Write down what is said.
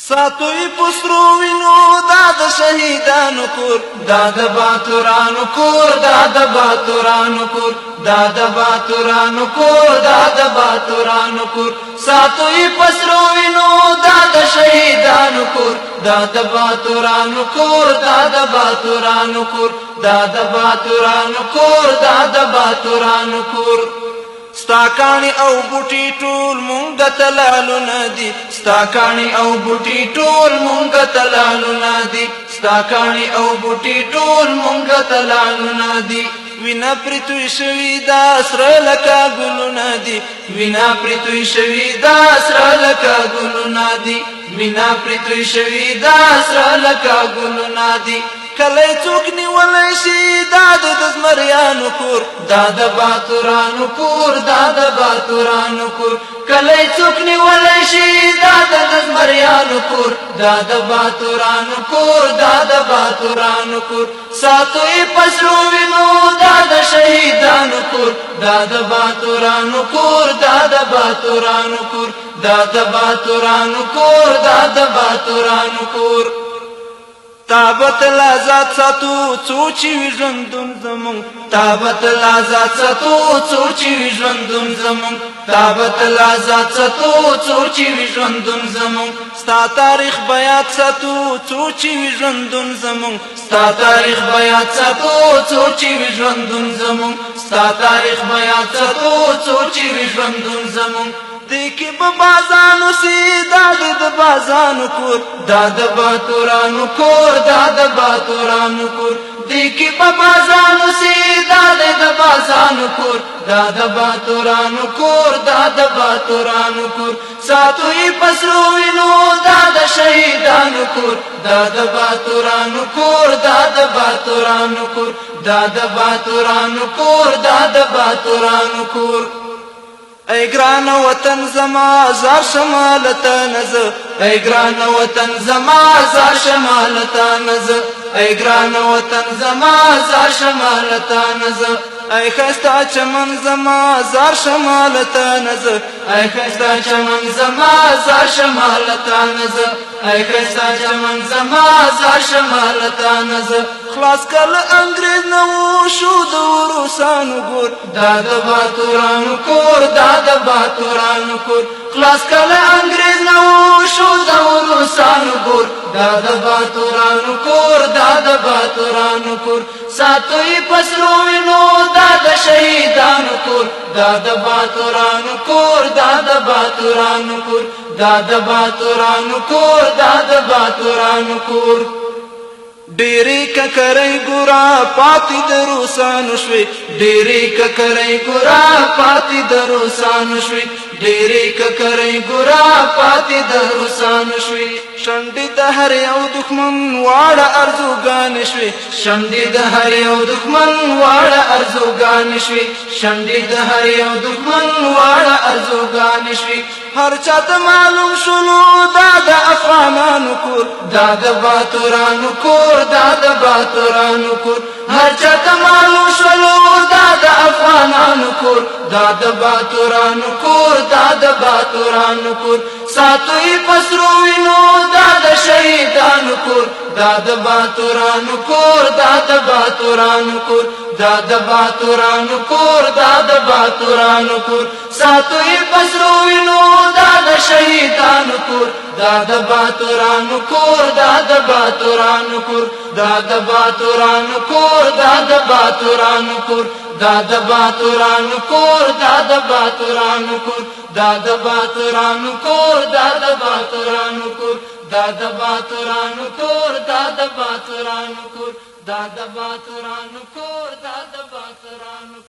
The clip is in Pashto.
ساتو یې په سرو وینو دا د شهیدانو کور، دا د باتورانو کور، دا د باتورانو کور، دا د باتورانو کور، دا د باتورانو کور. ساتو یې په سرو وینو دا د شهیدانو کور، دا د باتورانو کور، دا د باتورانو کور، دا د باتورانو کور، دا د باتورانو کور. ستا کاڼي او بوټي ټول مونږ ته لالونه دي، ستا کاڼي او بوټي ټول مونږ ته لالونه دي، ستا کاڼي او بوټي ټول مونږ ته لالونه دي. وینا پرې توی شوي دا سره لکه ګلونه دي، وینا پرې توی شوي دا سره لکه ګلونه دي، وینا پرې توی شوي دا سره لکه ګلونه دي. کله څوک نیولی شي دا د زمریانو کور، دا د باتورانو کور، دا د باتورانو کور. کله څوک نیولی شي دا د زمریانو کور، دا د باتورانو کور، دا د باتورانو کور. ساتو یې په سرو وینو دا د شهیدانو کور، دا د باتورانو کور، دا د باتورانو کور، دا د باتورانو کور، دا د باتورانو کور. تابت لازاد ساتو څو چې وي ژوندون زمونږ، تابت لازاد ساتو څو چې وي ژوندون زمونږ، تابت لازاد ساتو څو چې وي ژوندون زمونږ. ستا تاریخ بیات ساتو څو چې وي ژوندون زمونږ، ستا تاریخ بیات ساتو څو چې وي ژوندون زمونږ، ستا تاریخ بیات ساتو څو چې وي ژوندون زمونږ. دې کې به بازانو سي دا د بازانو کور، دا د باتورانو کور، دا د باتورانو کور. دې کې به بازانو سي دا د بازانو کور، دا د باتورانو کور، دا د باتورانو کور. ساتو یې په سرو وینو دا د شهیدانو کور، دا د باتورانو کور، دا د باتورانو کور، دا د باتورانو کور، دا د باتورانو کور. ای ګران وطن زما زار شمال ته نز، ای ګران وطن زما زار شمال ته نز، ای ګران وطن زما زار شمال ته نز. ای خستا چمن زما زار شمال ته نز، ای خستا چمن زما زار شمال ته نز، ای خستا چمن زما زار شمال ته نز. خلاص کله انګريز نو شو د روسانو ګور، دا د باتورانو کور، دا د باتورانو کور. خلاص کله انګريز نو شو د روسانو ګور، دا د باتورانو کور، دا د باتورانو کور. ساتو یې په سرو وینو دا د شهیدانو کور، دا د باتورانو کور، دا د باتورانو کور، دا د باتورانو کور، دا د باتورانو کور. ډېرې ککرۍ ګورا پاتې د روسانو شوې، ډېرې ککرۍ ګورا پاتې د روسانو شوې، ډېرې ککرۍ ګورا پاتې د روسانو شوې. شنډې د هر یو دښمن واړه ارزوګانې شوې، شنډې د هر یو دښمن واړه ارزوګانې شوې، شنډې د هر یو دښمن واړه ارزوګانې شوې. هر چاته معلوم شولو دا د افغانانو کور، دا د باتورانو کور، دا د باتورانو کور. هر چاته معلوم شولو دا د افغانانو کور، دا د باتورانو کور، دا د باتورانو کور. ساتو یې په سرو وینو دا د شهیدانو کور، دا د باتورانو کور، دا د باتورانو کور، دا د باتورانو کور، دا د باتورانو کور. ساتو یې په سرو وینو دا د شهیدانو کور، دا د باتورانو کور، دا د باتورانو کور، دا د باتورانو کور، دا د باتورانو کور، دا د باتورانو کور، دا د باتورانو کور، دا د باتورانو کور، دا د باتورانو کور، دا د باتورانو کور، دا د باتورانو کور، دا د باتورانو کور، دا د باتورانو.